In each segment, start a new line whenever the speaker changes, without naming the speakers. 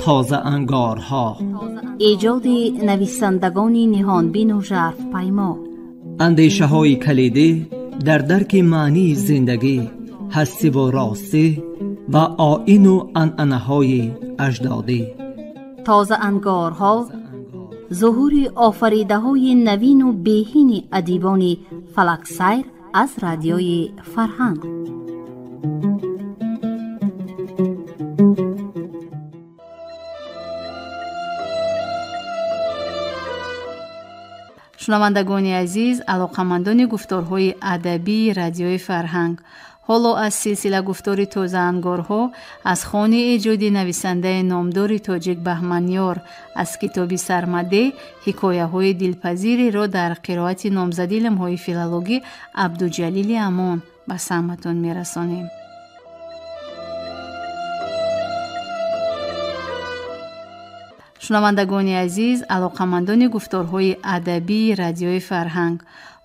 Тозаангорҳо,
эҷоди нависандагони ниҳонбину жарфпаймо,
андешаҳои калидӣ дар дарки маънии зиндагӣ, ҳастиву ростӣ ва оину анъанаҳои аҷдодӣ.
Тозаангорҳо зуҳури офаридаҳои навину беҳини адибони фалаксайр аз Радиои Фарҳанг.
Шунавандагони азиз, алоқамандони гуфторҳои адабии Радиои Фарҳанг, ҳоло аз силсила гуфтори тозаангорҳо аз хони эҷоди нависандаи номдори тоҷик Баҳманёр аз китоби Сармаде ҳикояҳои дилпазиреро дар қироати номзади илмҳои филологӣ Абдуҷалили Амон ба самъатон мерасонем. Шунавандагони азиз, алоқамандони гуфторҳои адабии Радиои Фарҳанг,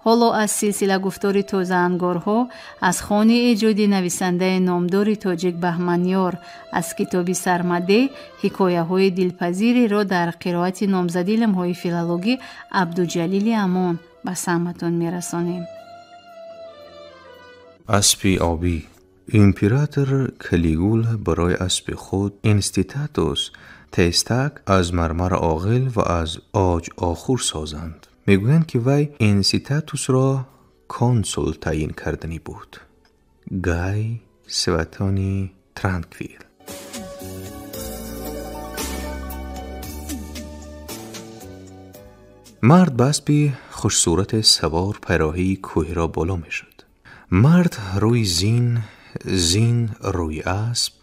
ҳоло аз силсила гуфтори тозаангорҳо аз хони эҷоди нависандаи номдори тоҷик Баҳманёр аз китоби Сармаде ҳикояҳои дилпазиреро дар қироати номзади илмҳои филологӣ Абдуҷалили Амон ба самъатон мерасонем.
Аспи обӣ. Император Калигула барои аспи худ Инститатус тестак аз мармар оғил ва аз оҷ охур созанд. Мегӯянд, ки вай Инситатусро консул таъин карданӣ буд. Гай Светони Транквил. Мард ба аспи хушсурати савор пайроҳии кӯҳиро боло мешуд. Мард рӯи зин, зин рӯи асп,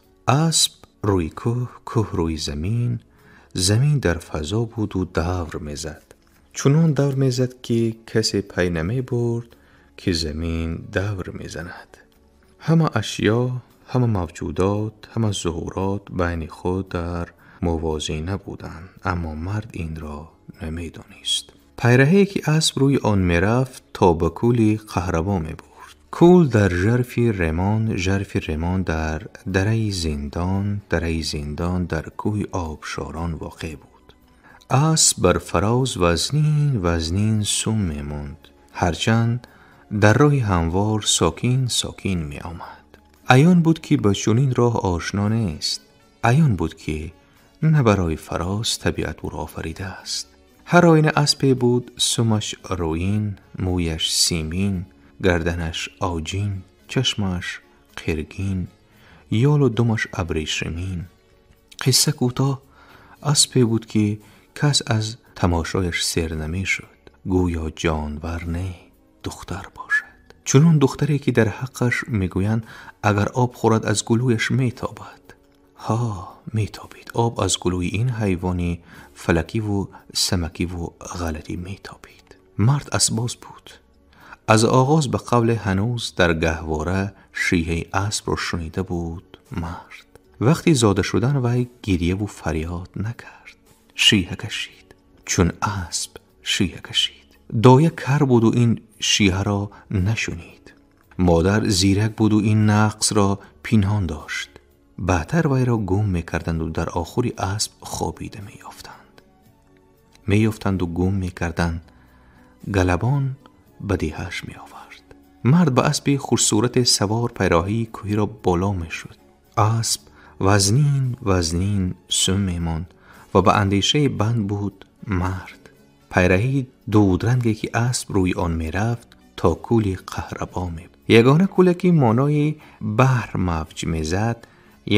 асп рӯи кӯҳ, кӯҳ рӯи замин, замин дар фазо буду давр мезад. Чунон давр мезад, ки касе пай намебурд, ки замин давр мезанад. Ҳама ашё, ҳама мавҷудот, ҳама зуҳурот байни худ дар мувозина буданд, аммо мард инро намедонист. Пайраҳае, ки асп рӯи он мерафт, то ба кӯли Қаҳрабо мебурд. Кӯл дар жарфи ремон, жарфи ремон дар дараи зиндон, дараи зиндон дар кӯҳи обшорон воқеъ буд. Асп бар фароз вазнин вазнин сум мемонд, ҳарчанд дар роҳи ҳамвор сокин сокин меомад. Аён буд, ки ба чунин роҳ ошно нест. Аён буд, ки на барои фароз табиат ӯро офаридааст. Ҳар оина аспе буд сумаш рӯин, мӯяш симин, гарданаш оҷин, чашмаш қиргин, ёлу думаш абрешимин. Қисса кӯтоҳ, аспе буд, ки кас аз тамошояш сер намешуд, гӯё ҷонвар не, духтар бошад. Чунон духтаре, ки дар ҳаққаш мегӯянд, агар об хӯрад аз гулӯяш метобад. Ҳа, метобид. Об аз гулӯи ин ҳайвони фалакиву самакиву ғалатӣ метобид. Мард асбоз буд. Аз оғоз ба қавле ҳанӯз дар гаҳвора шиҳаи аспро шунида буд мард. Вақти зода шудан вай гирьяву фарёд накард, шиҳа кашид, чун асп шиҳа кашид. Доя кар буду ин шиҳаро нашунид. Модар зирак буду ин нақсро пинҳон дошт. Баъдтар вайро гум мекарданду дар охури асп хобида меёфтанд. Меёфтанду гум мекарданд. Галабон ба деҳаш меовард. Мард ба аспи хушсурате савор пайроҳии кӯҳиро боло мешуд. Асп вазнин вазнин сум мемонд ва ба андешаи банд буд мард. Пайраҳии дудранге, ки асп рӯи он мерафт, то кӯли Қаҳрабо мебуд. Ягона кӯле, ки монои баҳр мавҷ мезад,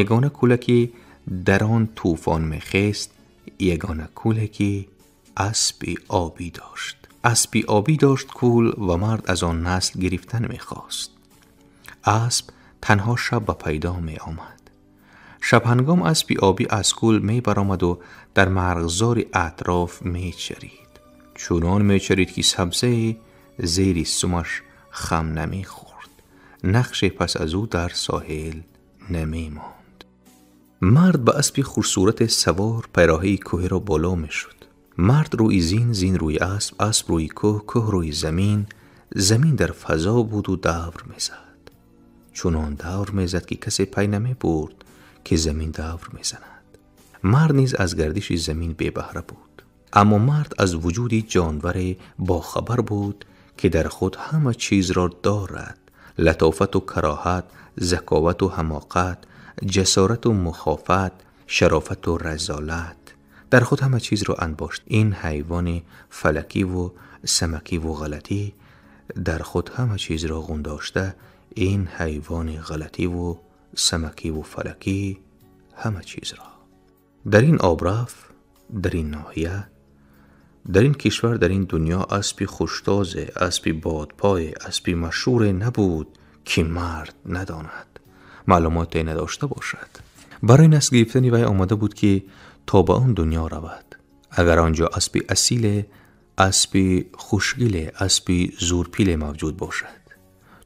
ягона кӯле, ки дар он тӯфон мехест, ягона кӯле, ки аспи обӣ дошт. Аспи обӣ дошт кӯл ва мард аз он насл гирифтан мехост. Асп танҳо шаб ба пайдо меомад. Шабҳангом аспи обӣ аз кӯл мебаромаду дар марғзори атроф мечарид. Чунон мечарид, ки сабзае зери сумаш хам намехӯрд. Нақше пас аз ӯ дар соҳил намемонд. Мард ба аспи хушсурате савор пайроҳаи кӯҳиро боло мешуд. Мард рӯи зин, зин рӯи асп, асп рӯи кӯҳ, кӯҳ рӯи замин, замин дар фазо буду давр мезад. чунон давр мезад, ки касе пай намебурд, ки замин давр мезанад. Мард низ аз гардиши замин бебаҳра буд. Аммо мард аз вуҷуди ҷонваре бохабар буд, ки дар худ ҳама чизро дорад: латофату кароҳат, заковату ҳамоқат, ҷасорату мухофат, шарофату разолат. Дар худ ҳама чизро анбошт. Ин ҳайвони фалакиву самакиву ғалатӣ дар худ ҳама чизро ғундошта. Ин ҳайвони ғалативу самакиву фалакӣ ҳама чизро. Дар ин обраф, дар ин ноҳия, дар ин кишвар, дар ин дунё аспи хуштозе, аспи бодпое, аспи машҳуре набуд, ки мард надонад, маълумоте надошта бошад. Барои насл гирифтани вай омада буд, ки то ба он дунё равад. Агар он ҷо аспи асиле, аспи хушгиле, аспи зурпиле мавҷуд бошад.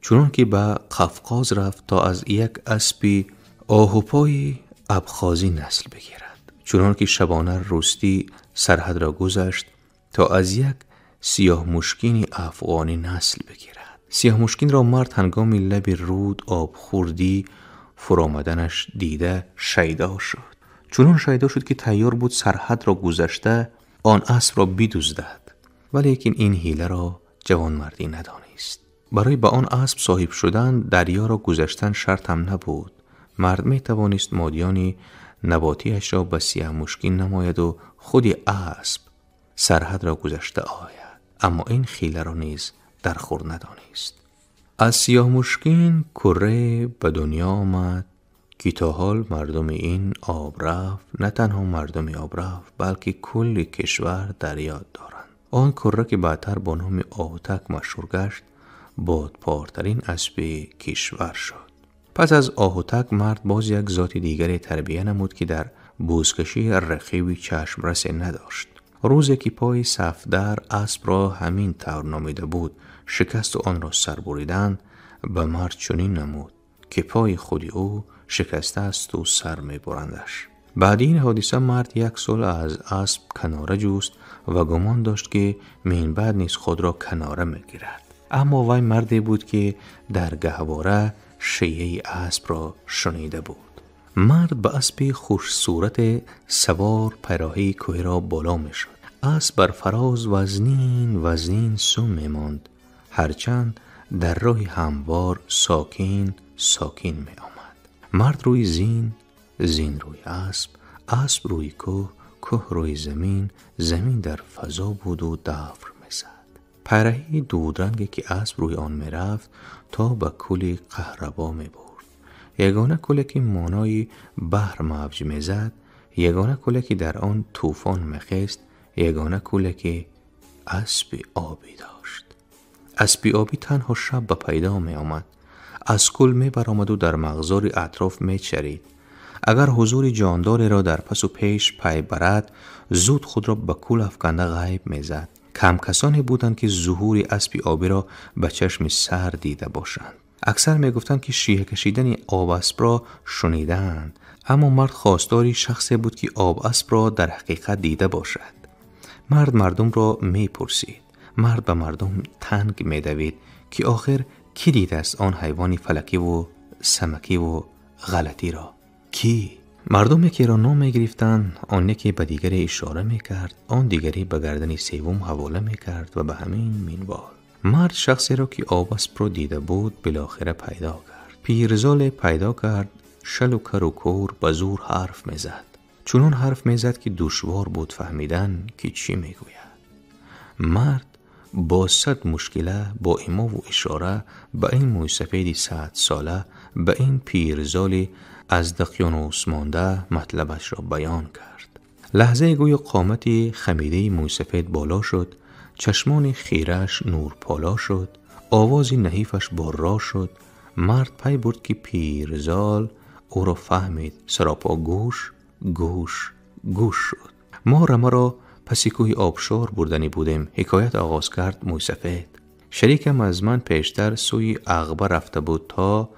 Чунон ки ба Қафқоз рафт, то аз як аспи оҳупои абхозӣ насл бигирад. Чунон ки шабона рустӣ сарҳадро гузашт, то аз як сиёҳмушкини афғонӣ насл бигирад. Сиёҳмушкинро мард ҳангоми лаби руд обхӯрдӣ фуромаданаш дида шайдо шуд. Чунон шайдо шуд, ки тайёр буд сарҳадро гузашта он аспро бидуздад. Валекин ин ҳиларо ҷавонмардӣ надонист. Барои ба он асп соҳиб шудан дарёро гузаштан шарт ҳам набуд. Мард метавонист модиёни наботиашро ба сиёҳмушкин намояду худи асп сарҳадро гузашта ояд. Аммо ин хиларо низ дар хур надонист. Аз сиёҳмушкин курре ба дунё омад, ки то ҳол мардуми ин обраф, на танҳо мардуми обраф, балки кулли кишвар дар ёд доранд. Он курра, ки баъдтар бо номи Оҳутак машҳур гашт, бодпортарин аспи кишвар шуд. Пас аз Оҳутак мард боз як зоти дигаре тарбия намуд, ки дар бузкашӣ рақиби чашмрасе надошт. Рӯзе ки пои Сафдар аспро ҳамин тавр номида буд, шикасту онро сар буриданд, ба мард чунин намуд, ки пои худи ӯ шикастаасту сар мебурандаш. Баъди ин ҳодиса мард як сол аз асп канора ҷуст ва гумон дошт, ки минбаъд низ худро канора мегирад. Аммо вай марде буд, ки дар гаҳвора шиеи аспро шунида буд. Мард ба аспи хушсурате савор пайроҳии кӯҳиро боло мешуд. Асп бар фароз вазнин вазнин сум мемонд, ҳарчанд дар роҳи ҳамвор сокин сокин меомад. Мард рӯи зин, зин рӯи асп, асп рӯи кӯҳ, кӯҳ рӯи замин, замин дар фазо буду давр мезад. Пайраҳии дудранге, ки асп рӯи он мерафт, то ба кӯли Қаҳрабо мебурд. Ягона кӯле, ки монои баҳр мавҷ мезад, ягона кӯле, ки дар он тӯфон мехест, ягона кӯле, ки аспи обӣ дошт. Аспи обӣ танҳо шаб ба пайдо меомад. Аз кӯл мебаромаду дар мағзори атроф мечарид. Агар ҳузури ҷондореро дар пасу пеш пай барад, зуд худро ба кӯл афканда ғайб мезад. Кам касоне буданд, ки зуҳури аспи обиро ба чашми сар дида бошанд. Аксар мегуфтанд, ки шиҳа кашидани обаспро шунидаанд, аммо мард хостори шахсе буд, ки обаспро дар ҳақиқат дида бошад. Мард мардумро мепурсид. Мард ба мардум танг медавид, ки охир кӣ дидааст он ҳайвони фалакиву самакиву ғалатиро? Кӣ? Мардум якеро ном мегирифтанд, он яке ба дигаре ишора мекард, он дигаре ба гардани севум ҳавола мекард ва ба ҳамин минвол. Мард шахсеро, ки обаспро дида буд, билохира пайдо кард. Пирзоле пайдо кард, шалу кару кӯр, ба зур ҳарф мезад. Чунон ҳарф мезад, ки душвор буд фаҳмидан, ки чӣ мегӯяд. Мард бо сад мушкила, бо имову ишора ба ин мӯйсафеди садсола, ба ин пирзоли аз дақёнус монда матлабашро баён кард. Лаҳзае гӯё қомати хамидаи мӯйсафед боло шуд, чашмони хирааш нурполо шуд, овози наҳифаш борро шуд. Мард пай бурд, ки пирзол ӯро фаҳмид, саропо гӯш гӯш гӯш шуд. Мо рамаро паси кӯҳи обшор бурданӣ будем, ҳикоят оғоз кард мӯйсафед. Шарикам аз ман пештар сӯи Ағба рафта буд, то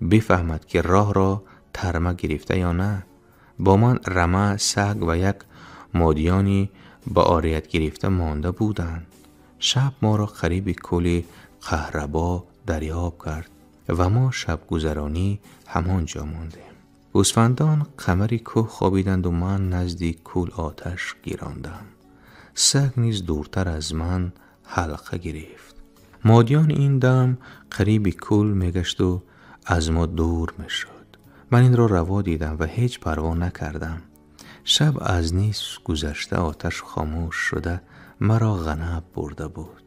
бифаҳмад, ки роҳро тарма гирифта ё на. Бо ман рама, саг ва як модиёни ба орият гирифта монда буданд. Шаб моро қариби кӯли Қаҳрабо дарёб кард. و ما شب گذرانی همانجا ماندیم. گوسفندان قمر کوه خوابیدند و من نزدیک کول آتش گیراندم. سگ نیز دورتر از من حلقه گرفت. مادیان این دم قریب کول میگشت و از ما دور میشد. من این را روا دیدم و هیچ پروا نکردم. شب از نصف گذشته آتش خاموش شده مرا غنب برده بود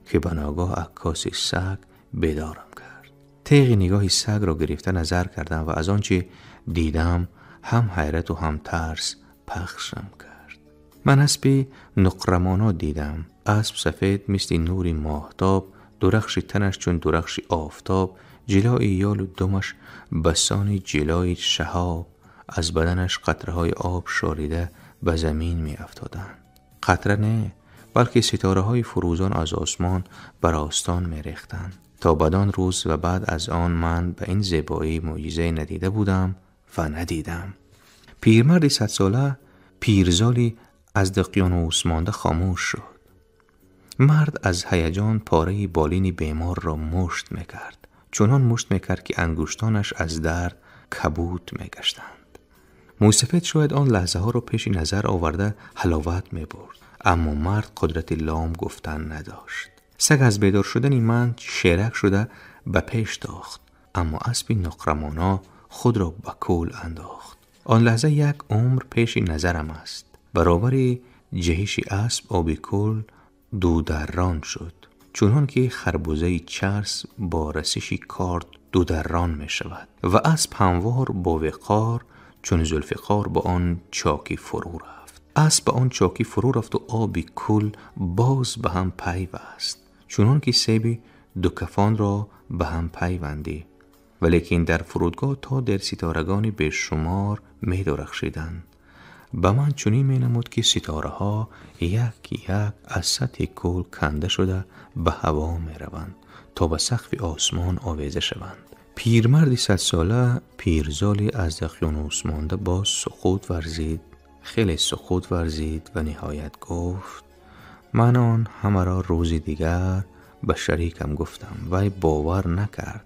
که به ناگاه عکاس سگ بیدارم کرد. تیغ نگاه سگ را گرفته نظر کردم و از آنچه دیدم هم حیرت و هم ترس پخشم کرد. من اسب نقرمانا دیدم. اسب سفید مثل نور ماهتاب، درخش تنش چون درخش آفتاب، جلای یال و دمش بسان جلای شهاب، از بدنش قطره های آب شاریده به زمین می افتادند. قطره نه، بلکه ستاره های فروزان از آسمان بر آستان می ریختند. تا بدان روز و بعد از آن من به این زیبایی معجزه ندیده بودم و ندیدم. پیرمردی 100 ساله، پیرزالی از دقیانوس مانده خاموش شد. مرد از هیجان پاره بالین بیمار را مشت میکرد. چنان مشت میکرد که انگشتانش از درد کبود میگشتند. موسفید شاید آن لحظه ها را پیش نظر آورده حلاوت میبرد، اما مرد قدرت لام گفتن نداشت. سگ از بیدار شدن من شیرک شده به پیش تاخت، اما اسب نقرمانا خود را به کول انداخت. آن لحظه یک عمر پیش نظرم است. برابر جهش اسب آب کول دو دران شد، چنان که خربوزه چرس با رسش کارد دو دران می شود و اسب هموار با وقار چون ذوالفقار با آن چاکی فرو رفت. اسب با آن چاکی فرو رفت و آب کول باز به هم پیوست، چنان که سیب دو کفان را به هم پیوندی. ولیکن در فرودگاه تا در ستارگان بیشمار می درخشیدند. به من چنین می نمود که ستاره ها یک یک از سطح کول کنده شده به هوا می روند تا به سقف آسمان آویزه شوند. پیرمردی 100 ساله، پیرزالی از دقیانوس مانده باز سقوط ورزید، خیلی سقوط ورزید و نهایت گفت: من آن همه را روزی دیگر به شریکم گفتم، وی باور نکرد.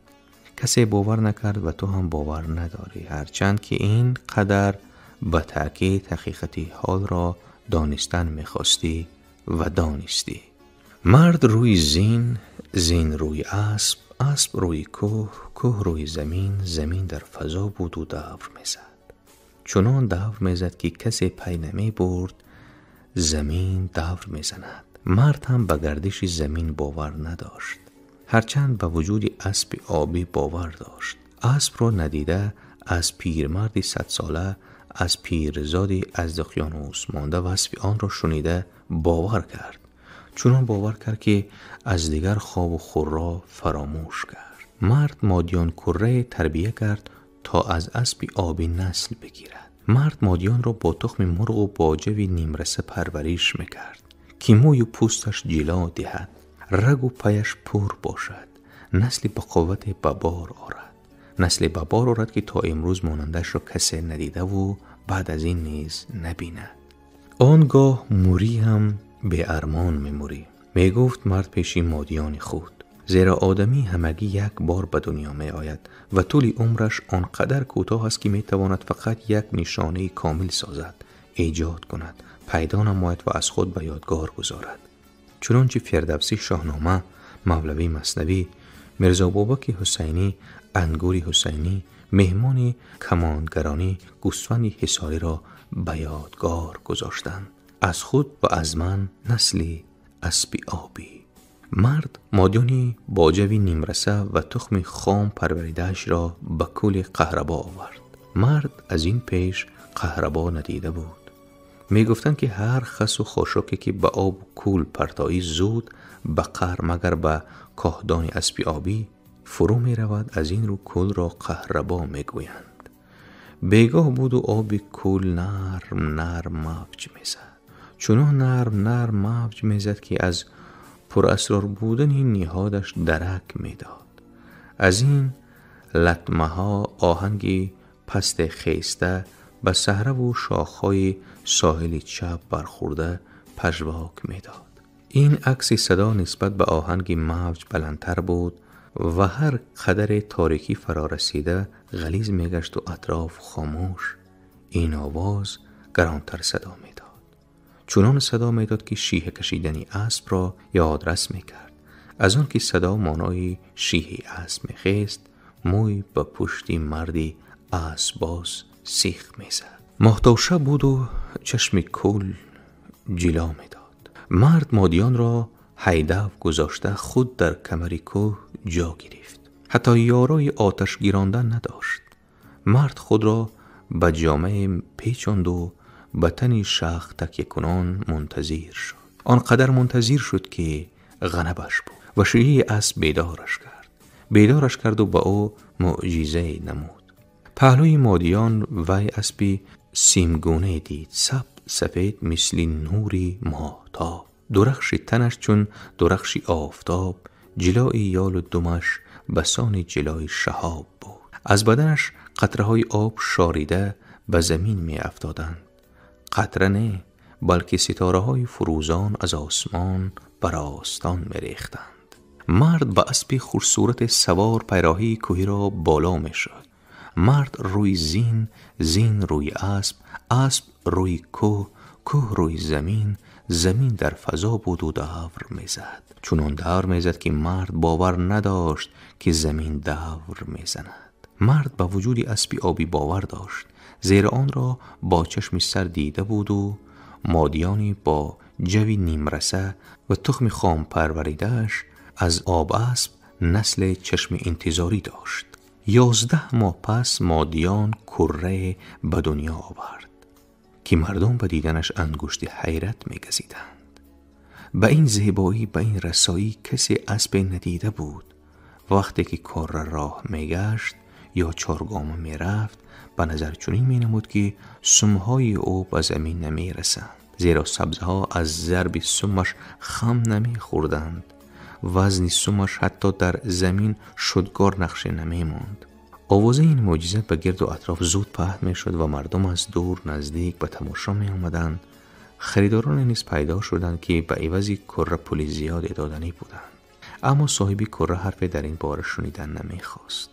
کسی باور نکرد و تو هم باور نداری، هرچند که این قدر به تأکید حقیقتی حال را دانستن میخواستی و دانستی. مرد روی زین، زین روی اسب، اسب روی کوه، کوه روی زمین، زمین در فضا بود و دور میزد. چنان دور میزد که کسی پی نمی برد زمین دور میزند. مرد هم به گردش زمین باور نداشت، هرچند به وجود اسب آبی باور داشت. اسب را ندیده از پیرمردی 100 ساله، از پیرزادی از دقیانوس مانده وصف آن را شنیده باور کرد. چنان باور کرد که از دیگر خواب و خور را فراموش کرد. مرد مادیان کره تربیه کرد تا از اسب آبی نسل بگیرد. مرد مادیان را با تخم مرغ و با جو نیمرسه پرورش میکرد که موی و پوستش جلا دهد، رگ و پیش پر باشد، نسلی به قوت ببار آرد. نسل ببار آرد که تا امروز مانندش را کسی ندیده و بعد از این نیز نبیند. آنگاه موری هم به ارمان میموری. میگفت مرد پیشی مادیان خود، زیرا آدمی همگی یک بار به دنیا می آید و طول عمرش آنقدر کوتاه است که می تواند فقط یک نشانه کامل سازد، ایجاد کند، پیدا نماید و از خود به یادگار گذارد. چنانچه فردوسی شاهنامه، مولوی مثنوی، میرزا بابک حسینی، انگوری حسینی، مهمان کمانگرانی، گوسفند حصاری را به یادگار گذاشتند. از خود و از من نسلی اسب آبی. مرد مادیانی با جوی نیمرسه و تخم خام پروریده‌اش را به کول قهربا آورد. مرد از این پیش قهربا ندیده بود. می گفتند که هر خس و خاشاکی که به آب و کول پرتایی زود به قهر مگر به کاهدان اسب آبی فرو می رود، از این رو کول را قهربا می گویند. بیگاه بود و آب کول نرم نرم موج می زد. چنان نرم نرم موج می زد که از پراسرار بودن نهادش درک می داد. از این لطمه ها آهنگی پست خیسته به صحرا و شاخهای ساحل چپ برخورده پژواک می داد. این عکس صدا نسبت به آهنگ موج بلندتر بود ва ҳар қадаре торикӣ фаро расида ғализ мегашт ва атроф хомӯш, ин овоз гаронтар садо медод. Чунон садо медод, ки шиҳа кашидани аспро ёдрас мекард. Аз он ки садо маънои шиҳаи асп мехест, мӯй ба пушти марди аспбоз сих мезад. Моҳтобшаб буду чашми кул ҷило медод. Мард модиёнро ҳайдав гузошта худ дар камари кӯҳ ҷо гирифт. Ҳатто ёрои оташ гирондан надошт. Мард худро ба ҷомае печонду ба тани шах такякунон мунтазир шуд. Он қадар мунтазир шуд, ки ғанабаш буд ва шиҳаи асп бедораш кард. Бедораш карду ба ӯ мӯъҷизае намуд. Паҳлӯи модиён вай аспи симгунае дид, саб сафед мисли нури моҳтоб. Дурахши танаш чун дурахши офтоб, ҷилои ёлу думаш ба сони ҷилои шаҳоб буд. Аз баданаш қатраҳои об шорида ба замин меафтоданд. Қатра не, балки ситораҳои фурӯзон аз осмон бар остон мерехтанд. Мард ба аспи хушсурати савор пайроҳии кӯҳиро боло мешуд. Мард рӯи зин, зин рӯи асп, асп рӯи кӯҳ, кӯҳ рӯи замин, замин дар фазо буду давр мезад. Чунон давр мезад, ки мард бовар надошт, ки замин давр мезанад. Мард ба вуҷуди аспи обӣ бовар дошт, зеро онро бо чашми сар дида буду модиёни бо ҷави нимраса ва тухми хом парваридааш аз об асп насли чашми интизорӣ дошт. 11 моҳ пас модиён куррае ба дунё овард, ки мардум ба диданаш ангушти ҳайрат мегазиданд. Ба ин зебоӣ, ба ин расоӣ касе аспе надида буд. Вақте ки курра роҳ мегашт ё чоргома мерафт, ба назар чунин менамуд, ки сумҳои ӯ ба замин намерасанд, зеро сабзаҳо аз зарби сумаш хам намехӯрданд. Вазни сумаш ҳатто дар замин шудгор нақше намемонд. Овозаи ин мӯъҷиза ба гирду атроф зуд паҳн мешуд ва мардум аз дур наздик ба тамошо меомаданд. Харидороне низ пайдо шуданд, ки ба ивази курра пули зиёде доданӣ буданд. Аммо соҳиби курра ҳарфе дар ин бора шунидан намехост.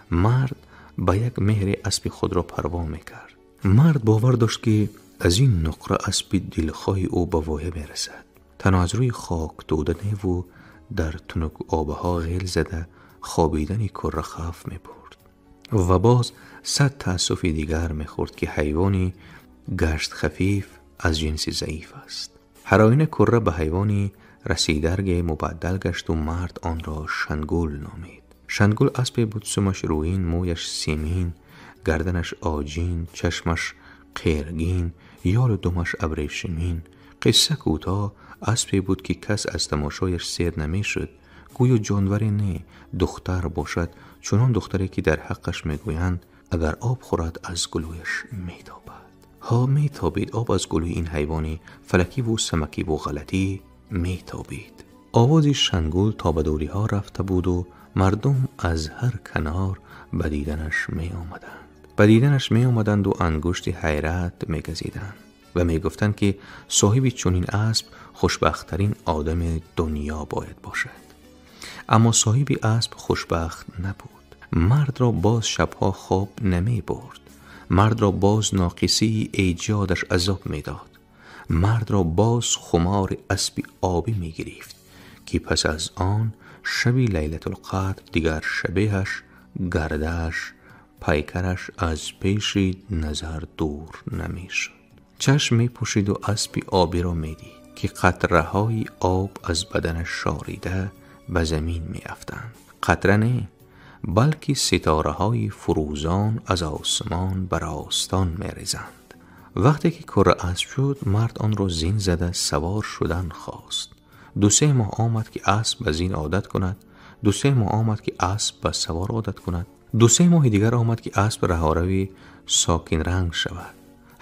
Мард ба як меҳре аспи худро парво мекард. Мард бовар дошт, ки аз ин нуқра аспи дилхоҳи ӯ ба воя мерасад. Танҳо аз рӯи хок дода неву дар тунук обаҳо ғел зада хобидани курра хавф мебурд ва боз 100 таассуфи дигар мехӯрд, ки ҳайвони гашт хафиф аз ҷинси заиф аст. Ҳар оина курра ба ҳайвони расидарге мубаддал гашту мард онро Шангул номид. Шангул аспе буд сумаш рӯин, мӯяш симин, гарданаш оҷин, чашмаш қиргин, ёлу думаш абрешимин. Қисса кӯтоҳ, аспе буд, ки кас аз тамошояш сер намешуд. Гӯё ҷонваре не, духтар бошад, чунон духтаре, ки дар ҳаққаш мегӯянд, агар об хӯрад аз гулӯяш метобад. Ҳо, метобид об аз гулӯи ин ҳайвони фалакиву самакиву ғалатӣ метобид. Овози Шангул то ба дуриҳо рафта буду мардум аз ҳар канор ба диданаш меомаданд. Ба диданаш меомаданду ангушти ҳайрат мегазиданд ва мегуфтанд, ки соҳиби чунин асп хушбахттарин одами дунё бояд бошад. Аммо соҳиби асп хушбахт набуд. Мардро боз шабҳо хоб намебурд. Мардро боз ноқисии эҷодаш азоб медод. Мардро боз хумори аспи обӣ мегирифт, ки пас аз он шаби Лайлатулқадр дигар шабеҳаш, гардааш, пайкараш аз пеши назар дур намешуд. Чашм мепӯшиду аспи обиро медид, ки қатраҳои об аз баданаш шорида ба замин меафтанд. Қатра не, балки ситораҳои фурӯзон аз осмон бар остон мерезанд. Вақте ки курра асп шуд, мард онро зин зада савор шудан хост. 2-3 моҳ омад, ки асп ба зин одат кунад. 2-3 моҳ омад, ки асп ба савор одат кунад. 2-3 моҳи дигар омад, ки асп раҳорави сокинранг шавад.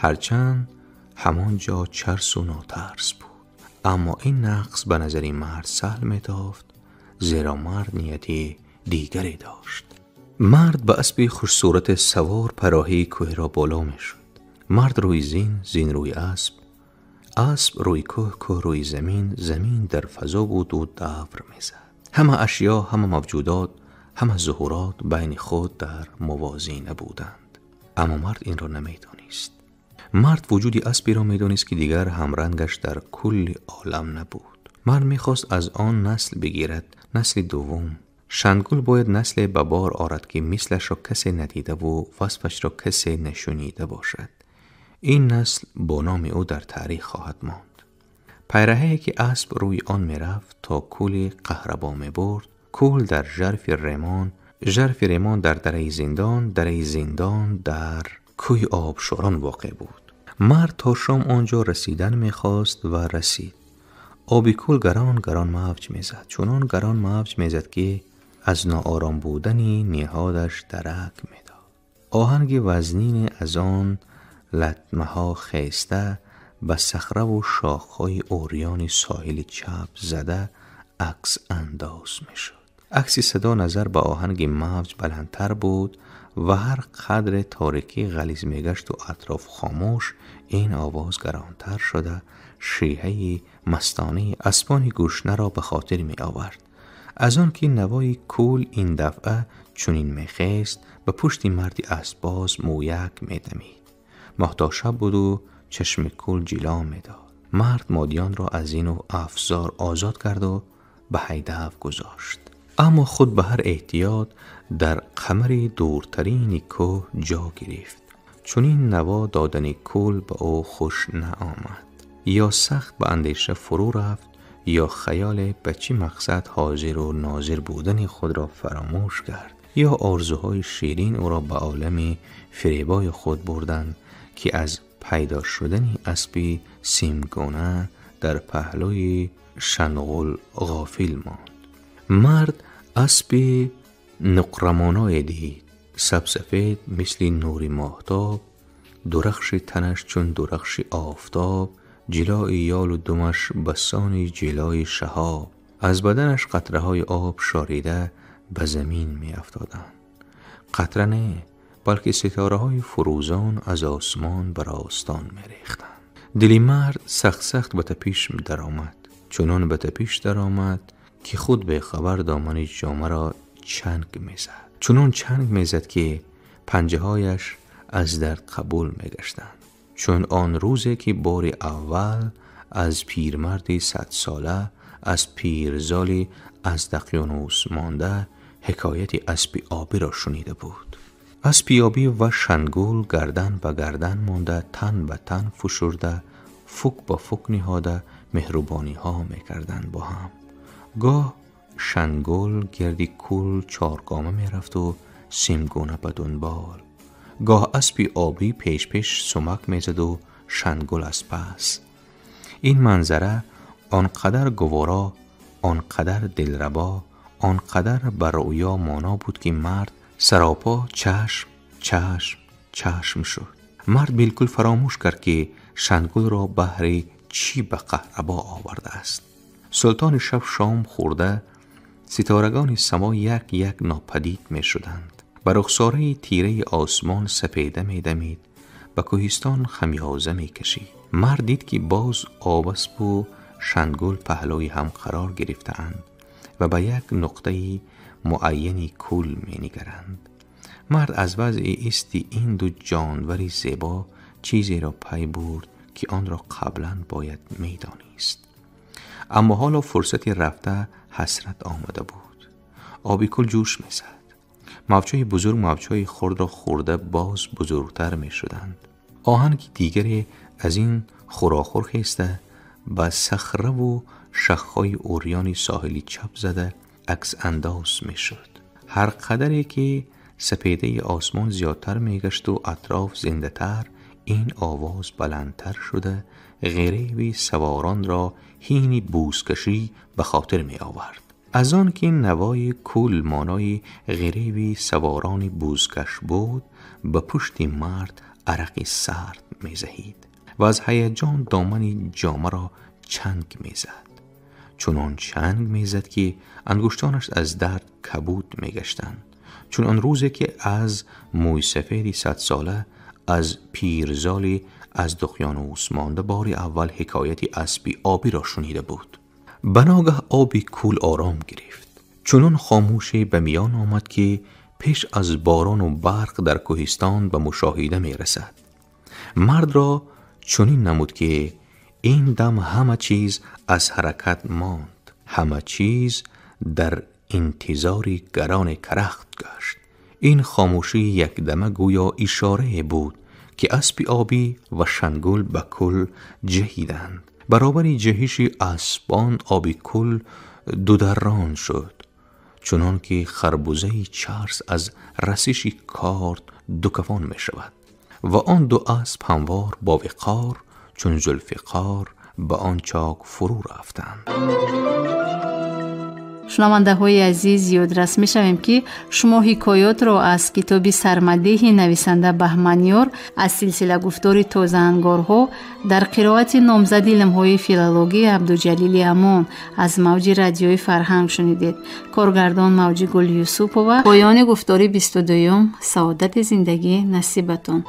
Ҳарчанд ҳамон ҷо чарсу нотарс буд. Аммо ин нақс ба назари мард саҳл метофт, зеро мард нияти дигаре дошт. Мард ба аспи хушсурати савор пароҳии кӯҳиро боло мешуд. Мард рӯи зин, зин рӯи асп, асп рӯи кӯҳ, кӯҳ рӯи замин, замин дар фазо буду давр мезад. Ҳама ашё, ҳама мавҷудот, ҳама зуҳурот байни худ дар мувозина буданд. Аммо мард инро намедонист. Мард вуҷуди аспиро медонист, ки дигар ҳамрангаш дар кулли олам набуд. Мард мехост аз он насл бигирад, насли дуввум. Шангул бояд насле ба бор орад, ки мислашро касе надидаву васфашро касе нашунида бошад. Ин насл бо номи ӯ дар таърих хоҳад монд. Пайраҳае ки асп рӯи он мерафт то кӯли Қаҳрабо мебурд, кӯл дар жарфи ремон, жарфи ремон дар дараи зиндон, дараи зиндон дар кӯҳи обшорон воқеъ буд. Мард то шом он ҷо расидан мехост ва расид. Оби кӯл гарон гарон мавҷ мезад, чунон гарон мавҷ мезад, ки аз ноором будани ниҳодаш дарак медод. Оҳанги вазнине аз он латмаҳо хеста ба сахраву шохҳои урёни соҳили чап зада акс андоз мешуд. Акси садо назар ба оҳанги мавҷ баландтар буд ва ҳар қадре торикӣ ғализ мегашту атроф хомӯш, ин овоз гаронтар шуда шиҳаи мастонаи аспони гӯшнаро ба хотир меовард. Аз он ки навои кӯл ин дафъа чунин мехест, ба пушти марди аспбоз мӯяк медамид. Моҳтошаб буду чашми кӯл ҷило медод. Мард модиёнро аз ину афзор озод карду ба ҳайдав гузошт. Аммо худ ба ҳар эҳтиёт дар қамари дуртарини кӯҳ ҷо гирифт. Чунин наво додани кӯл ба ӯ хуш наомад. Ё сахт ба андеша фурӯ рафт, ё хаёле ба чӣ мақсад ҳозиру нозир будани худро фаромӯш кард, ё орзуҳои ширин ӯро ба олами фиребои худ бурданд, ки аз пайдо шудани аспи симгуна дар паҳлӯи Шанғул ғофил монд. Мард аспи нуқрамоное дид, сабсафед мисли нури моҳтоб, дурахши танаш чун дурахши офтоб, ҷилои ёлу думаш ба сони ҷилои шаҳоб. Аз баданаш қатраҳои об шорида ба замин меафтоданд. Қатра не, балки ситораҳои фурӯзон аз осмон ба ростон мерехтанд. Дили мард сахт-сахт ба тапиш даромад, чунон ба тапиш даромад, ки худ бехабар домани ҷомаро чанг мезад. Чунон чанг мезад, ки панҷаҳояш аз дард қабул мегаштанд. Чун он рӯзе ки бори аввал аз пирмарди садсола, аз пирзоли аз дақёнус монда ҳикояти аспи обиро шунида буд. Аспи обӣ ва Шангул гардан ба гардан монда, тан ба тан фушурда, фук ба фук ниҳода меҳрубониҳо мекарданд бо ҳам. Гоҳ Шангул гирди кӯл чоргома мерафту симгуна ба дунбол. Гоҳ аспи обӣ пеш-пеш сумак мезаду Шангул аз пас. Ин манзара он қадар гуворо, он қадар дилрабо, он қадар ба рӯё моно буд, ки мард саропо чашм чашм чашм шуд. Мард билкул фаромӯш кард, ки Шангулро баҳри чӣ ба Қаҳрабо овардааст. Султони шаб шом хӯрда, ситорагони само як як нопадид мешуданд. Ба рухсораи тираи осмон сапеда медамид, ба кӯҳистон хамёза мекашид. Мард дид, ки боз обаспу Шангул паҳлӯи ҳам қарор гирифтаанд ва ба як нуқтаи муайяни кӯл менигаранд. Мард аз вазъи исти ин ду ҷонвари зебо чизеро пай бурд, ки онро қаблан бояд медонист. Аммо ҳоло фурсати рафта ҳасрат омада буд. Оби кӯл ҷӯш мезад. Мавҷҳои бузург мавҷҳои хурдро хӯрда боз бузургтар мешуданд. Оҳанги дигаре аз ин хӯрохӯр хеста ба сахраву шахҳои урёни соҳили чап зада аксандоз мешуд. Ҳар қадаре ки сапедаи осмон зиёдтар мегашту атроф зиндатар, ин овоз баландтар шуда ғиреви саворонро ҳини бузкашӣ ба хотир меовард. Аз он ки навои кӯл маънои ғиреви саворони бузкаш буд, ба пушти мард арақи сард мезаҳид ва аз ҳаяҷон домани ҷомаро чанг мезад. Чунон чанг мезад, ки ангуштонаш аз дард кабуд мегаштанд. Чун он рӯзе ки аз мӯйсафеди садсола, аз пирзоли аз дуқёнус монда бори аввал ҳикояти аспи обиро шунида буд. Ба ногаҳ оби кӯл ором гирифт. Чунон хомӯшӣ ба миён омад, ки пеш аз борону барқ дар кӯҳистон ба мушоҳида мерасад. Мардро чунин намуд, ки ин дам ҳама чиз аз ҳаракат монд, ҳама чиз дар интизори гарони карахт гашт. Ин хомӯшии якдама гӯё ишорае буд, ки аспи обӣ ва шангул ба кӯл ҷаҳиданд. Баробари ҷаҳиши аспон оби кӯл дударрон шуд, чунон ки харбузаи чарс аз расиши корд дукафон мешавад ва он ду асп ҳамвор бо виқор чун Зулфиқор ба он чок фурӯ рафтанд.
Шунавандаҳои азиз, ёдрас мешавем, ки шумо ҳикоётро аз китоби Сармадеҳи нависанда Баҳманёр аз силсила гуфтори Тозаангорҳо дар қироати номзади илмҳои филологӣ Абдуҷалили Амон аз мавҷи Радиои Фарҳанг шунидед. Коргардон Мавҷигул Юсупова. Поёни гуфтори 22-юм. Саодати зиндагӣ насибатон.